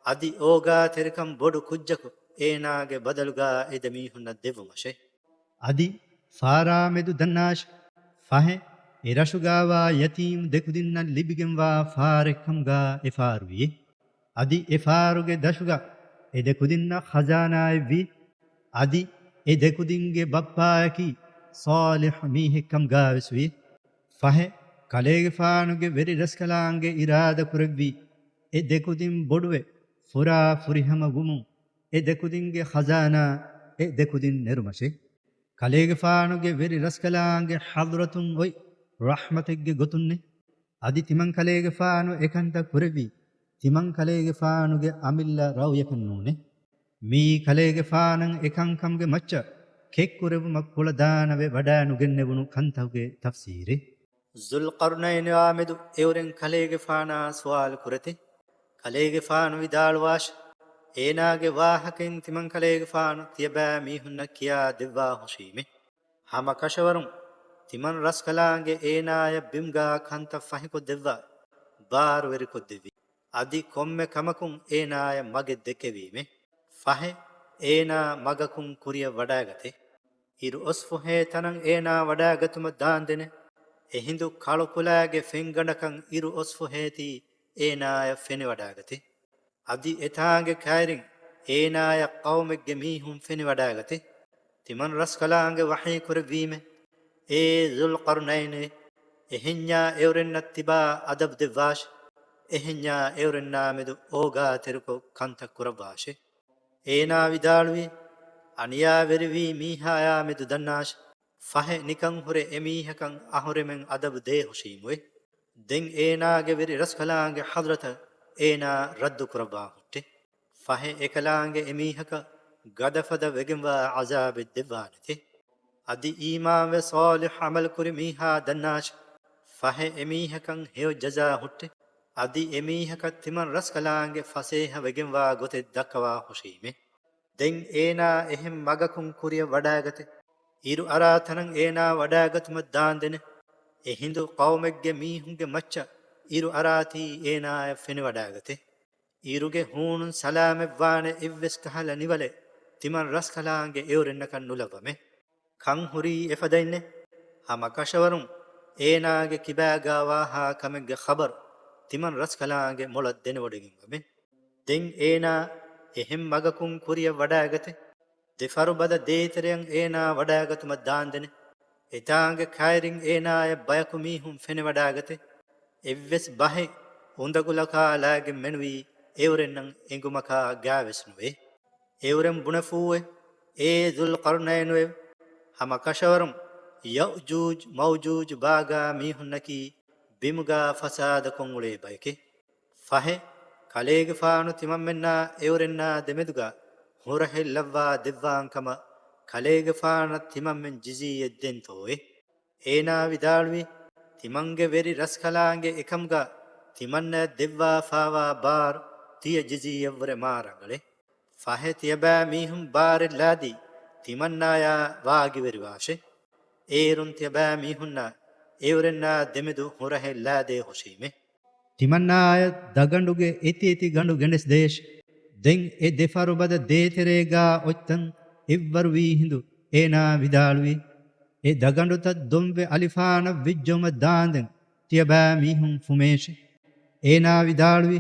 އަދި އޯގާތެރިކަން ބޮޑު ކުއްޖަކު އޭނާގެ ބަދަލުގާ އެދެމީހުންނަށް ދެއްވުމަށެ. އަދި ފާރާމެދު ދަންނާށި، ފަހެ އެރަށުގާވާ ޔަތީމް ދެކުދިންނަށް ލިބިގެންވާ ފާރެއްކަމުގާ އެފާރުވި. އަދި އެފާރުގެ ދަށުގަ އެދެކުދިންނަށް ޚަޒާނާއެއްވި. އަދި އެދެކުދިންގެ ބައްޕާޔަކީ ޞާލިޙް މީހެއްކަމުގާވެސްވި. ފަހެ ކަލޭގެފާނުގެ ވެރި ރަސްކަލާނގެ އިރާދަކުރެއްވީ، އެ ދެކުދިން ބޮޑުވެ ފުރާ ފުރިހަމަ ވުމުން އެ ދެކުދިންގެ ޚަޒާނާ އެ ދެކުދިން ނެރުމަށެ. ކަލޭގެފާނުގެ ވެރި ރަސްކަލާނގެ ޙަޟްރަތުން އޮތް ރަޙްމަތެއްގެ ގޮތުންނެ. އަދި ތިމަން ކަލޭގެފާނު އެކަންތައް ކުރެއްވީ، ތިމަން ކަލޭގެފާނުގެ އަމިއްލަ ރައުޔަކަށް ނޫނެ. މިއީ ކަލޭގެފާނަށް އެކަންކަމުގެ މައްޗަށް ކެއްކުރެވުމަށް ކުޅަދާނަވެ ވަޑައިނުގެންނެވުނު ކަންތަކުގެ ތަފްސީރެއް. ޒުލްޤަރްނައިނާމެދު އެއުރެން ކަލޭގެފާނާ ސުވާލު ކުރެތެ. ކަލޭގެފާނު ވިދާޅުވާށި، އޭނާގެ ވާހަކައިން ތިމަން ކަލޭގެފާނު ތިޔަބައިމީހުންނަށް ކިޔާ ދެއްވާ ހުށީމެ. ހަމަ ކަށަވަރުން ތިމަން ރަސްކަލާނގެ އޭނާޔަށް ބިމުގާ ކަންތައް ފަހިކޮށްދެއްވާ، ބާރުވެރިކޮށްދެއްވި. އަދި ކޮންމެ ކަމަކުން އޭނާޔަށް މަގެއް ދެއްކެވީމެ. ފަހެ އޭނާ މަގަކުން ކުރިއަށް ވަޑައިގަތެ. އިރު އޮސްފުހޭ ތަނަށް އޭނާ ވަޑައިގަތުމަށް ދާންދެނެ. އެހިނދު ކަޅުކުލާގެ ފެންގަނޑަކަށް އިރު އޮސްފުހޭތީ އޭނާޔަށް ފެނިވަޑައިގަތެ. އަދި އެތާނގެ ކައިރިން އޭނާޔަށް ޤައުމެއްގެ މީހުން ފެނިވަޑައިގަތެ. ތިމަން ރަސްކަލާނގެ ވަޙީ ކުރެއްވީމެ، އޭ ޒުލްޤަރްނައިނޭ، އެހެންޏާ އެއުރެންނަށް ތިބާ އަދަބު ދެއްވާށި. އެހެންޏާ އެއުރެންނާމެދު އޯގާތެރިކޮށް ކަންތައް ކުރައްވާށި. އޭނާ ވިދާޅުވީ، އަނިޔާވެރިވީ މީހާޔާމެދު ދަންނާށި. ފަހެ ނިކަން ހުރެ އެމީހަކަށް އަހުރެމެން އަދަބު ދޭ ހުށީމުވެ. ދެން އޭނާގެ ވެރި ރަސްކަލާނގެ ޙަޟްރަތަށް އޭނާ ރައްދު ކުރައްވާ ހުއްޓެ. ފަހެ އެކަލާނގެ އެމީހަކަށް ގަދަފަދަ ވެގެންވާ ޢަޒާބެއް ދެއްވާނެތެ. އަދި އީމާންވެ ޞާލިޙް ޢަމަލު ކުރި މީހާ ދަންނާށި. ފަހެ އެމީހަކަށް ހެޔޮ ޖަޒާ ހުއްޓެ. އަދި އެމީހަކަށް ތިމަން ރަސްކަލާނގެ ފަސޭހަ ވެގެންވާ ގޮތެއް ދައްކަވާ ހުށީމެ. ދެން އޭނާ އެހެން މަގަކުން ކުރިއަށް ވަޑައިގަތެ. އިރު އަރާ ތަނަށް އޭނާ ވަޑައިގަތުމަށް ދާންދެނެ. އެހިނދު ޤައުމެއްގެ މީހުންގެ މައްޗަށް އިރު އަރާތީ އޭނާޔަށް ފެނިވަޑައިގަތެ. އިރުގެ ހޫނުން ސަލާމަތްވާނެ އެއްވެސް ކަހަލަ ނިވަލެއް ތިމަން ރަސްކަލާނގެ އެއުރެންނަކަށް ނުލައްވަމެ. ކަން ހުރީ އެފަދައިންނެ. ހަމަ ކަށަވަރުން އޭނާގެ ކިބާގާ ވާހާ ކަމެއްގެ ޚަބަރު ތިމަން ރަސްކަލާނގެ މޮޅަށް ދެނެވޮޑިގެންވަމެ. ދެން އޭނާ އެހެން މަގަކުން ކުރިއަށް ވަޑައިގަތެ. ދެފަރުބަދަ ދޭތެރެއަށް އޭނާ ވަޑައިގަތުމަށް ދާންދެނެ. އެތާނގެ ކައިރިން އޭނާޔަށް ބަޔަކު މީހުން ފެނިވަޑައިގަތެ. އެއްވެސް ބަހެއް އުނދަގުލަކާ ލާގެން މެނުވީ އެއުރެންނަށް އެނގުމަކާ ގާވެސް ނުވޭ. އެއުރެން ބުނެފޫއެވެ. އޭ ޒުލްޤަރްނައިނުއެވެ. ހަމަ ކަށަވަރުން ޔައުޖޫޖް މައުޖޫޖް ބާގާ މީހުންނަކީ ބިމުގާ ފަސާދަކޮށް އުޅޭ ބަޔެކެ. ފަހެ، ކަލޭގެފާނު ތިމަންމެންނާ އެއުރެންނާ ދެމެދުގާ ހުރަހެއް ލައްވާ ދެއްވާން ކަމަށް ކަލޭގެފާނަށް ތިމަންމެން ޖިޒީއެއް ދޭންތޯއެވެ؟ އޭނާ ވިދާޅުވީ، ތިމަންގެ ވެރި ރަސްކަލާނގެ އެކަމުގާ ތިމަންނަޔަށް ދެއްވާފާވާ ބާރު ތިޔަ ޖިޒީއަށްވުރެ މާ ރަނގަޅޭ. ފަހެ ތިޔަބައިމީހުން ބާރެއް ލާދީ، ތިމަންނާޔާ ވާގިވެރިވާށޭ. އޭރުން ތިޔަބައިމީހުންނާ އެއުރެންނާ ދެމެދު ހުރަހެއް ލާދޭ ހުށީމޭ. ތިމަންނާޔަށް ދަގަނޑުގެ އެތިއެތި ގަނޑު ގެނެސްދޭށި. ދެން އެ ދެފަރުބަދަ ދޭތެރޭގާ އޮތްތަން އެއްވަރުވީ ހިނދު އޭނާ ވިދާޅުވީ، އެ ދަގަނޑުތައް ދޮންވެ އަލިފާނަށް ވިއްޖައުމަށް ދާންދެން ތިޔަބައިމީހުން ފުމޭށި. އޭނާ ވިދާޅުވީ،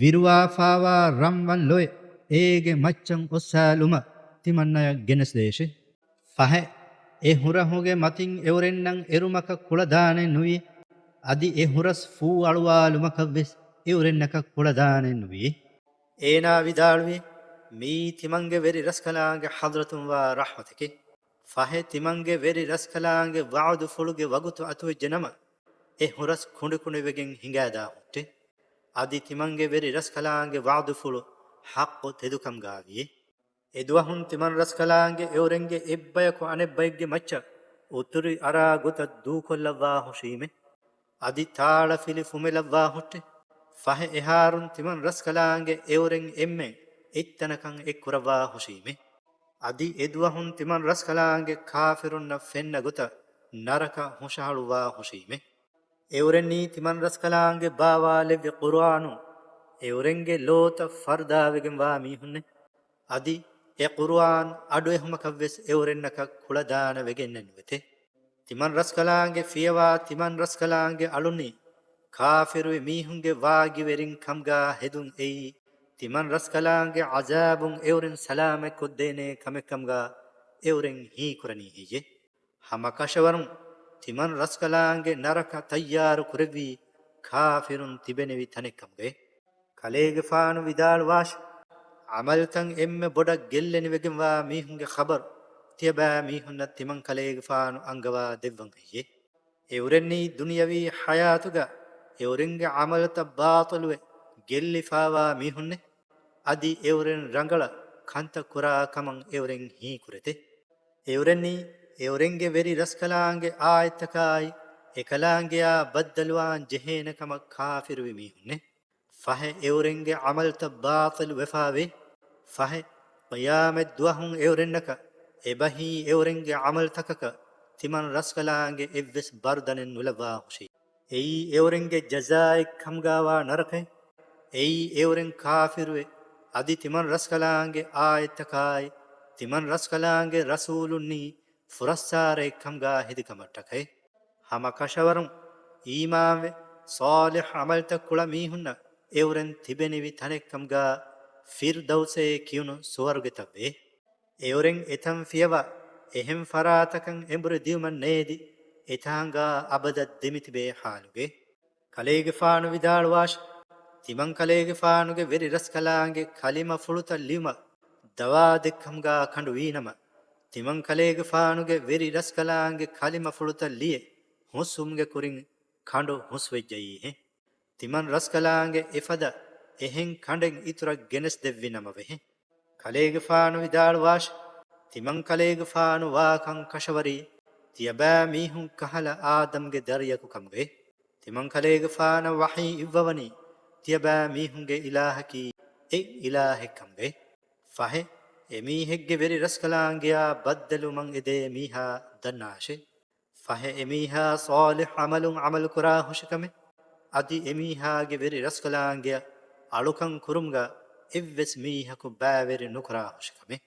ވިރުވާފާވާ ރަންވަން ލޮއެ އޭގެ މައްޗަށް އޮއްސާލުމަށް ތިމަންނަޔަށް ގެނެސްދޭށި. ފަހެ، އެ ހުރަހުގެ މަތިން އެއުރެންނަށް އެރުމަކަށް ކުޅަދާނެއް ނުވި، އަދި އެ ހުރަސް ފޫ އަޅުވާލުމަކަށްވެސް އެއުރެންނަކަށް ކުޅަދާނެއް ނުވި. އޭނާ ވިދާޅުވީ، މީ ތިމަންގެ ވެރި ރަސްކަލާނގެ ޙަޟްރަތުންވާ ރަޙްމަތަކީ. ފަހެ ތިމަންގެ ވެރި ރަސްކަލާނގެ ވަޢުދުފުޅުގެ ވަގުތު އަތުވެއްޖެ ނަމަ، އެ ހުރަސް ކުނޑިކުނޑިވެގެން ހިނގާދާ ހުއްޓޭ. އަދި ތިމަންގެ ވެރި ރަސްކަލާނގެ ވަޢުދުފުޅު ޙައްޤު ތެދުކަމުގާވިއޭ. އެދުވަހުން ތިމަން ރަސްކަލާނގެ އެއުރެންގެ އެއްބަޔަކު އަނެއްބައެއްގެ މައްޗަށް އުތުރި އަރާ ގޮތަށް ދޫކޮށްލައްވާ ހުށީމޭ. އަދި ތާޅަފިލި ފުމެލައްވާ ހުއްޓެ. ފަހެ އެހާރުން ތިމަން ރަސްކަލާނގެ އެއުރެން އެންމެން އެއްތަނަކަށް އެއްކުރައްވާ ހުށީމޭ. އަދި އެދުވަހުން ތިމަން ރަސްކަލާނގެ ކާފިރުންނަށް ފެންނަ ގޮތަށް ނަރަކަ ހުށަހަޅުއްވާ ހުށީމޭ. އެއުރެންނީ ތިމަން ރަސްކަލާނގެ ބާވާލެއްވި ޤުރުއާނުން އެއުރެންގެ ލޯތައް ފަރުދާވެގެންވާ މީހުންނޭ. އަދި އެ ޤުރުއާން އަޑުއެހުމަކަށްވެސް އެއުރެންނަކަށް ކުޅަދާނަ ވެގެންނެއް ނުވެތޭ. ތިމަން ރަސްކަލާނގެ ފިޔަވާ ތިމަން ރަސްކަލާނގެ އަޅުންނީ ކާފިރުވި މީހުންގެ ވާގިވެރިން ކަމުގާ ހެދުން އެއީ، ތިމަން ރަސްކަލާނގެ ޢަޒާބުން އެއުރެން ސަލާމަތްކޮށްދޭނޭ ކަމެއް ކަމުގާ އެއުރެން ހީކުރަނީ ހެއްޔޭ؟ ހަމަ ކަށަވަރުން ތިމަން ރަސްކަލާނގެ ނަރަކަ ތައްޔާރު ކުރެއްވީ ކާފިރުން ތިބެނިވި ތަނެއް ކަމުގައި. ކަލޭގެފާނު ވިދާޅުވާށި، ޢަމަލުތައް އެންމެ ބޮޑަށް ގެއްލެނިވެގެންވާ މީހުންގެ ޚަބަރު ތިޔަބައިމީހުންނަށް ތިމަން ކަލޭގެފާނު އަންގަވާ ދެއްވަން ހެއްޔޭ؟ އެއުރެންނީ ދުނިޔަވީ ޙަޔާތުގަ އެއުރެންގެ ޢަމަލުތައް ބާޠިލުވެ ގެއްލިފާވާ މީހުންނޭ. އަދި އެއުރެން ރަނގަޅަށް ކަންތައް ކުރާ ކަމަށް އެއުރެން ހީކުރެތޭ. އެއުރެންނީ އެއުރެންގެ ވެރި ރަސްކަލާނގެ އާޔަތްތަކާއި އެކަލާނގެޔާ ބައްދަލުވާން ޖެހޭނެ ކަމަށް ކާފިރުވި މީހުންނޭ. ފަހެ އެއުރެންގެ ޢަމަލުތައް ބާޠިލު ވެފާވޭ. ފަހެ ޤިޔާމަތް ދުވަހުން އެއުރެންނަކަށް އެބަހީ އެއުރެންގެ ޢަމަލުތަކަކަށް ތިމަން ރަސްކަލާނގެ އެއްވެސް ބަރުދަނެއް ނުލައްވާ ހުށީ. އެއީ އެއުރެންގެ ޖަޒާއެއް ކަމުގާވާ ނަރަކައެއް. އެއީ އެއުރެން ކާފިރުވެ، އަދި ތިމަން ރަސްކަލާނގެ އާޔަތްތަކާއި، ތިމަން ރަސްކަލާނގެ ރަސޫލުންނީ ފުރައްސާރައެއް ކަމުގާ ހެދި ކަމަށްޓަކައި. ހަމަ ކަށަވަރުން އީމާންވެ، ޞާލިޙް ޢަމަލުތައް ކުޅަ މީހުންނަށް އެއުރެން ތިބެނިވި ތަނެއް ކަމުގާ ފިރްދައުސޭ ކިޔުނު ސުވަރުގެތައްވޭ. އެއުރެން އެތަން ފިޔަވާ، އެހެން ފަރާތަކަށް އެނބުރި ދިއުމަށް ނޭދި، އެތާނގާ އަބަދަށް ދެމިތިބޭ ޙާލުގައި. ކަލޭގެފާނު ވިދާޅުވާށި، ތިމަން ކަލޭގެފާނުގެ ވެރި ރަސްކަލާނގެ ކަލިމަފުޅުތައް ލިޔުމަށް ދަވާދެއްކަމުގާ ކަނޑު ވީނަމަ، ތިމަން ކަލޭގެފާނުގެ ވެރި ރަސްކަލާނގެ ކަލިމަފުޅުތައް ލިޔެ ހުސްވުމުގެ ކުރިން ކަނޑު ހުސްވެއްޖައީހެން. ތިމަން ރަސްކަލާނގެ އެފަދަ އެހެން ކަނޑެއް އިތުރަށް ގެނެސްދެއްވި ނަމަވެހެން. ކަލޭގެފާނު ވިދާޅުވާށި، ތިމަން ކަލޭގެފާނު ވާކަން ކަށަވަރީ، ތިޔަބައިމީހުން ކަހަލަ އާދަމްގެ ދަރިޔަކު ކަމުގައި. ތިމަން ކަލޭގެފާނަށް ވަޙީ އިއްވަވަނީ، ތިޔަބައިމީހުންގެ އިލާހަކީ އެއް އިލާހެއް ކަމުގައި. ފަހެ، އެމީހެއްގެ ވެރި ރަސްކަލާނގެޔާ ބައްދަލުވުމަށް އެދޭ މީހާ ދަންނާށޭ. ފަހެ އެމީހާ ޞާލިޙް ޢަމަލުން ޢަމަލުކުރާ ހުށިކަމެއް، އަދި އެމީހާގެ ވެރި ރަސްކަލާނގެއަށް އަޅުކަން ކުރުމުގަ އެއްވެސް މީހަކު ބައިވެރި ނުކުރާ ހުށިކަމެއް.